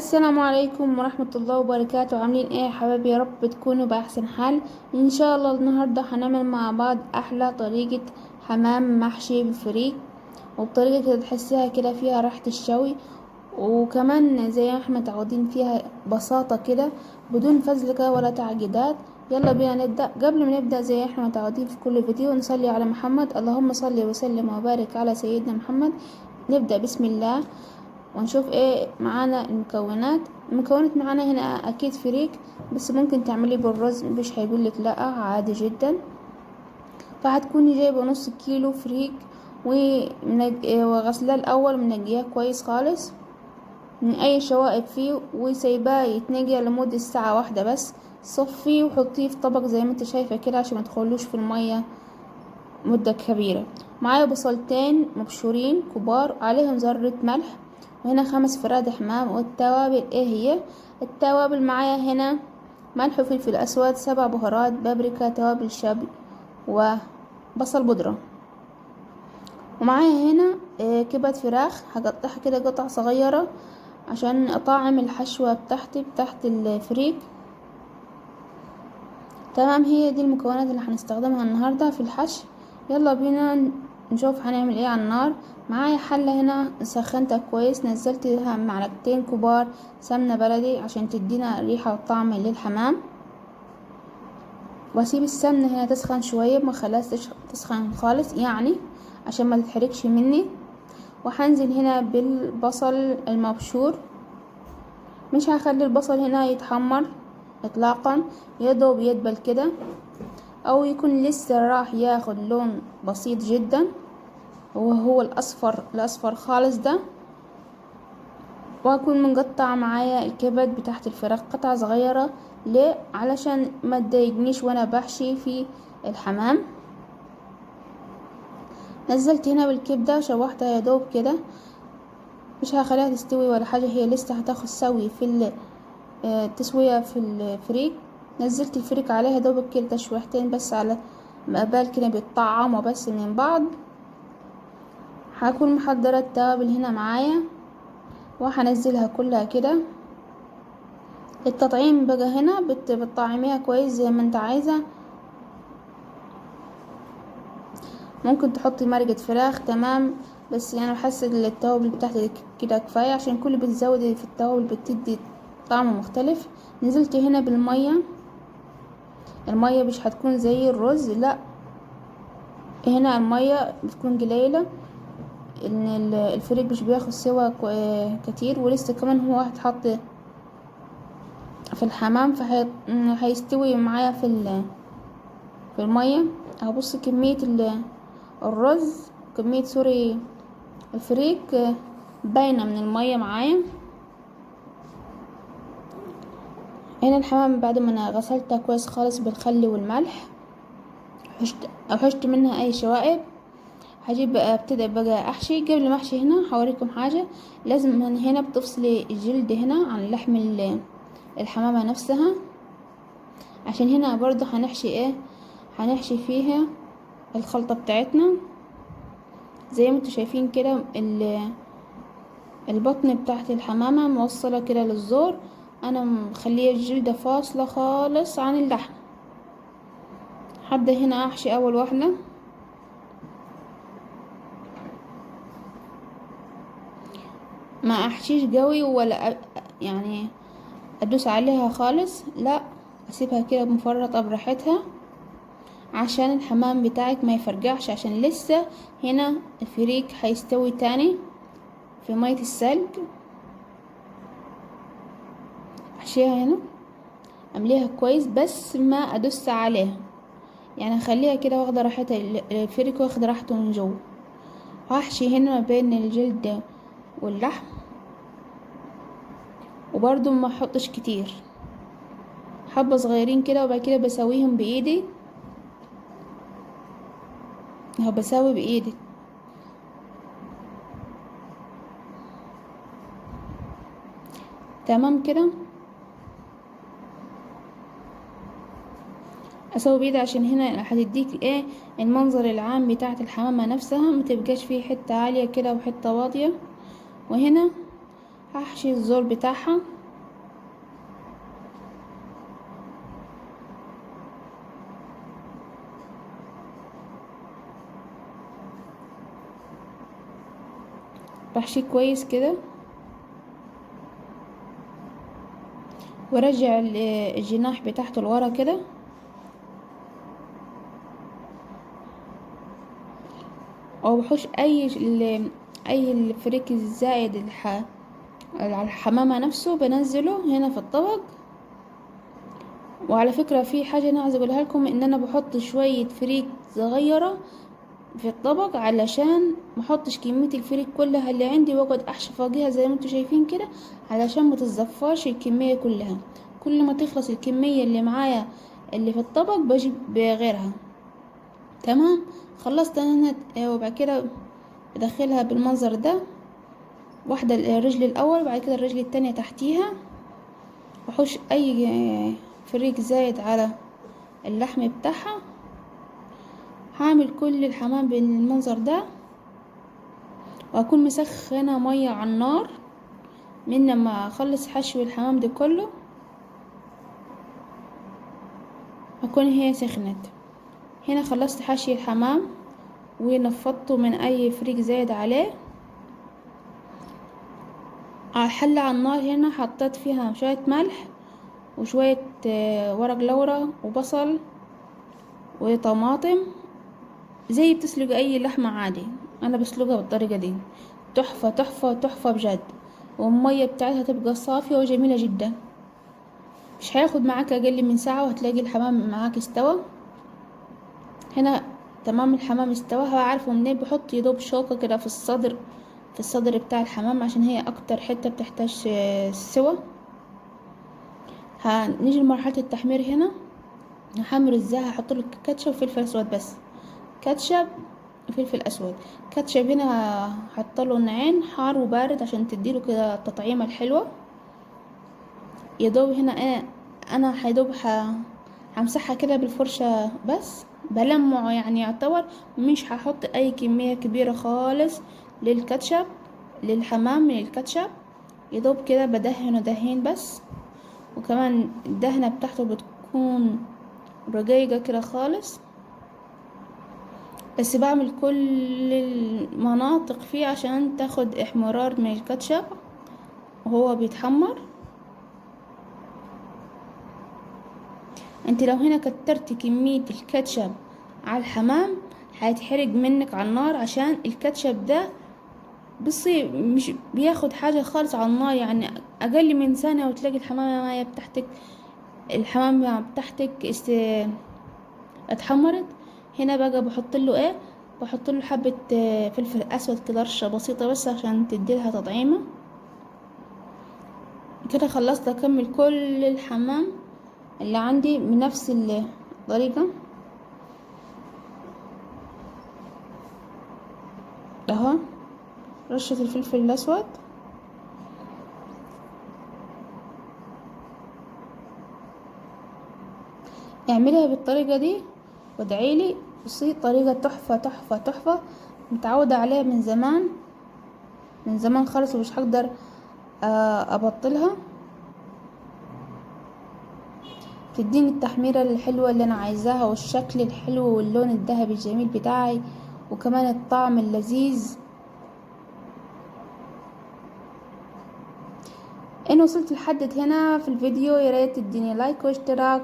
السلام عليكم ورحمة الله وبركاته. عاملين ايه يا حبايبي؟ يا رب تكونوا بأحسن حال ان شاء الله. النهاردة هنعمل مع بعض احلى طريقة حمام محشي بالفريك، وبطريقة كده تحسيها كده فيها راحة الشوي، وكمان زي ما احنا متعودين فيها بساطة كده بدون فزلكة ولا تعقيدات. يلا بينا نبدأ. قبل ما نبدأ زي احنا متعودين في كل فيديو نصلي على محمد، اللهم صل وسلم وبارك على سيدنا محمد. نبدأ بسم الله ونشوف ايه معانا المكونات. المكونات معانا هنا اكيد فريك، بس ممكن تعمليه بالرز مش هيقولك لا، عادي جدا. فهتكوني جايبه نص كيلو فريك وغسلاه الاول ومنقياه كويس خالص من اي شوائب فيه، وسايباه يتنقع لمدة ساعة واحدة بس. صفيه وحطيه في طبق زي ما انت شايفة كده عشان ما تخلوش في المية مدة كبيرة. معايا بصلتين مبشورين كبار عليهم ذرة ملح، وهنا 5 فراد حمام. والتوابل ايه هي التوابل؟ معايا هنا ملح وفلفل اسود، 7 بهارات، بابريكا، توابل شبل، وبصل بودرة. ومعايا هنا كبد فراخ هقطعها كده قطع صغيرة عشان اطعم الحشوة بتاعتي بتاعت الفريك. تمام، هي دي المكونات اللي هنستخدمها النهاردة في الحشو. يلا بينا نشوف هنعمل ايه على النار. معايا حلة هنا سخنتها كويس، نزلت لها معلقتين كبار سمنة بلدي عشان تدينا ريحة وطعم للحمام، واسيب السمنة هنا تسخن شوية، ما خلاها تسخن خالص يعني عشان ما تتحرقش مني. وهنزل هنا بالبصل المبشور، مش هخلي البصل هنا يتحمر اطلاقا، يدوب يدبل كده او يكون لسه راح ياخد لون بسيط جدا وهو الاصفر خالص ده. واكون مقطعه معايا الكبد بتاعت الفراخ قطعه صغيره، ليه؟ علشان ما تضايقنيش وانا بحشي في الحمام. نزلت هنا بالكبده شوحتها يا دوب كده، مش هخليها تستوي ولا حاجه، هي لسه هتاخد سوي في تسويه في الفريك. نزلت الفريك عليها دوب كده تشويحتين بس على ما بال كده بيتطعموا بس من بعض. هكون محضرة التوابل هنا معايا وهنزلها كلها كده. التطعيم بقى هنا بتطعميها كويس زي ما انت عايزة، ممكن تحطي مرقة فراخ، تمام، بس بحس ان التوابل بتاعتي كده كفاية، عشان كل بتزودي في التوابل بتدي طعم مختلف. نزلت هنا بالمية، المية مش هتكون زي الرز، لا، هنا المية بتكون قليلة، ان الفريك مش بياخد سوا كتير، ولسه كمان هو هيتحط في الحمام فهيستوي معايا في المية. هبص كمية الرز، كمية سوري الفريك باينة من المية معايا. هنا الحمام بعد ما انا غسلتها كويس خالص بالخل والملح، حشت منها اي شوائب. هجيب بقى، ابتدي بقى احشي. قبل ما احشي هنا هوريكم حاجة، لازم من هنا بتفصلي الجلد هنا عن لحم الحمامة نفسها، عشان هنا برضو هنحشي ايه، هنحشي فيها الخلطة بتاعتنا. زي ما انتوا شايفين كده البطن بتاعت الحمامة موصلة كده للزور، انا مخليه الجلدة فاصلة خالص عن اللحم. هبدأ هنا احشي اول واحدة. ما احشيش قوي ولا ادوس عليها خالص، لا، اسيبها كده مفرطة براحتها عشان الحمام بتاعك ما يفرقعش، عشان لسه هنا الفريك هيستوي تاني في مية السلق. احشيها هنا، امليها كويس بس ما ادوس عليها، اخليها كده واخده راحتها، الفريك واخد راحته من جوه. هحشي هنا ما بين الجلد واللحم، وبرضو ما احطش كتير، حبة صغيرين كده، وبعد كده بسويهم بايدي اهو، بساوي بايدي. تمام كده اسوي بايدي عشان هنا هتديك ايه المنظر العام بتاعت الحمامة نفسها، ما تبقاش فيه حتة عالية كده وحتة واطية. وهنا هحشي الزور بتاعها. بحشيه كويس كده، وارجع الجناح بتاعته لورا كده. او بحوش اي الفريك الزائد على الحمامة نفسه، بنزله هنا في الطبق. وعلى فكرة في حاجة انا عايزة اقولها لكم، ان انا بحط شوية فريك صغيرة في الطبق علشان ما احطش كمية الفريك كلها اللي عندي واقعد احشي فوقيها زي ما انتم شايفين كده، علشان ما تتزفرش الكمية كلها. كل ما تخلص الكمية اللي معايا اللي في الطبق بجيب بغيرها. تمام، خلصت انا هنا. وبعد كده بدخلها بالمنظر ده، واحدة الرجل الاول وبعد كده الرجل التانية تحتيها، واحوش اي فريك زايد على اللحم بتاعها. هعمل كل الحمام بالمنظر ده، واكون مسخنه مية على النار من لما اخلص حشو الحمام ده كله، اكون هي سخنت. هنا خلصت حشي الحمام ونفضته من اي فريك زايد عليه. على الحلة على النار هنا حطيت فيها شوية ملح وشوية ورق لورا وبصل وطماطم، زي بتسلق اي لحمة عادي، انا بسلقها بالطريقة دي. تحفة تحفة تحفة بجد، والمية بتاعتها تبقى صافية وجميلة جدا. مش هياخد معاك اقل من ساعة وهتلاقي الحمام معاك استوى. هنا تمام الحمام استوى. هو عارفه منين؟ بحط يدوب شوكة كده في الصدر بتاع الحمام، عشان هي اكتر حتة بتحتاج سوا. هنيجي لمرحلة التحمير. هنا هحمر ازاي؟ هحط له كاتشب وفلفل اسود بس، كاتشب وفلفل اسود. كاتشب هنا هحط له نوعين، حار وبارد، عشان تديله كده التطعيمه الحلوة. يدوب هنا ايه، انا هيدوب همسحها كده بالفرشه بس، بلمعه يعني، يعتبر مش هحط اي كمية كبيرة خالص للكاتشب للحمام من الكاتشب. يدوب كده بدهنه دهين بس، وكمان الدهنه بتاعته بتكون رقيقه كده خالص، بس بعمل كل المناطق فيه عشان تاخد احمرار من الكاتشب وهو بيتحمر. انت لو هنا كترتي كمية الكاتشب على الحمام هيتحرق منك على النار، عشان الكاتشب ده بصي مش بياخد حاجة خالص على النار، يعني اقل من ثانية وتلاقي الحمامة بتاعتك، الحمامة بتاعتك اتحمرت. هنا بقى بحط له ايه؟ بحط له حبة فلفل اسود كده، رشة بسيطة بس عشان تديلها تطعيمة كده. خلصت اكمل كل الحمام اللي عندي بنفس الطريقة اهو. رشة الفلفل الاسود، اعملها بالطريقة دي وادعيلي. بصي طريقة تحفة تحفة تحفة، متعودة عليها من زمان، من زمان خالص، ومش هقدر ابطلها. تديني التحميرة الحلوة اللي انا عايزاها، والشكل الحلو واللون الذهبي الجميل بتاعي، وكمان الطعم اللذيذ. ان وصلت لحد هنا في الفيديو يا ريت تديني لايك واشتراك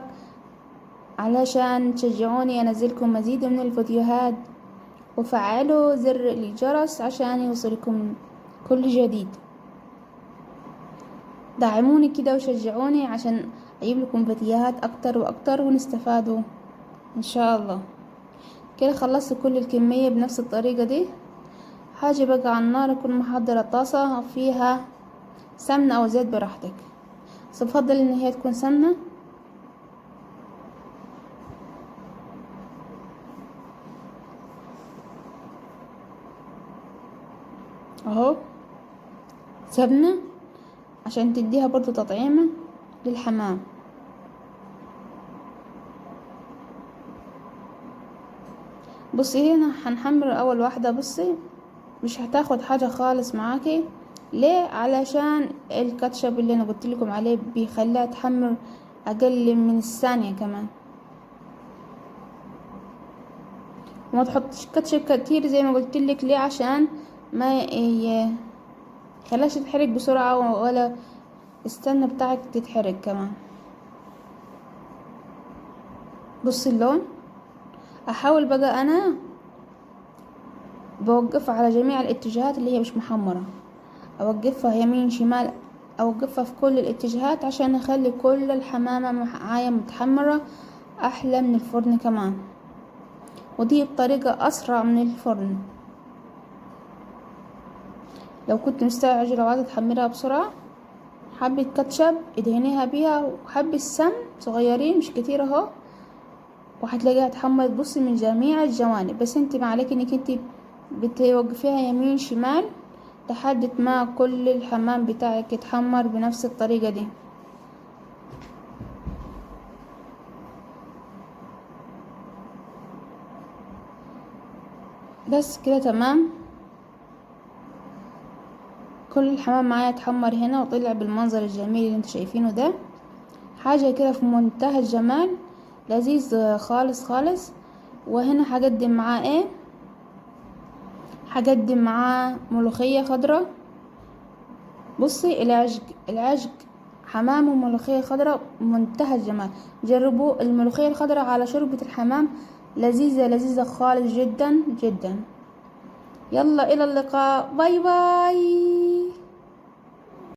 علشان تشجعوني انزلكم مزيد من الفيديوهات، وفعلوا زر الجرس عشان يوصلكم كل جديد. دعموني كده وشجعوني عشان اجيب لكم فيديوهات اكتر واكتر ونستفادوا ان شاء الله. كده خلصت كل الكمية بنفس الطريقة دي. حاجة بقى على النار، اكون محضرة طاسة فيها سمنة او زيت براحتك، بس بفضل ان هي تكون سمنة. اهو سمنة عشان تديها برضو تطعيمة للحمام. بصي هنا هنحمر اول واحدة، بصي مش هتاخد حاجة خالص معاكي، ليه؟ علشان الكاتشب اللي انا قلت لكم عليه بيخليها تحمر اقل من الثانية كمان. وما تحطش كاتشب كتير زي ما قلت لك، ليه؟ عشان ما خلاش تتحرق بسرعة ولا السمنة بتاعك تتحرق كمان. بصي اللون، احاول بقى انا بوقفها على جميع الاتجاهات اللي هي مش محمرة، اوقفها يمين شمال، اوقفها في كل الاتجاهات عشان اخلي كل الحمامة معايا متحمرة احلى من الفرن كمان، ودي بطريقة اسرع من الفرن. لو كنت مستعجلة وعايزة تحمرها بسرعة، حبة كاتشب ادهنيها بيها وحبة سمن صغيرين مش كتير اهو، وهتلاقيها اتحمرت بصي من جميع الجوانب. بس انت ما عليك انك انت بتوقفيها يمين شمال لحد ما كل الحمام بتاعك يتحمر بنفس الطريقة دي. بس كده تمام، كل الحمام معايا اتحمر هنا وطلع بالمنظر الجميل اللي انتوا شايفينه ده، حاجة كده في منتهى الجمال، لذيذ خالص خالص. وهنا هقدم معاه ايه؟ هقدم معاه ملوخية خضراء. بصي العشق، العشق حمام وملوخية خضراء، منتهى الجمال. جربوا الملوخية الخضراء على شوربة الحمام، لذيذة لذيذة خالص جدا جدا. يلا الى اللقاء، bye bye.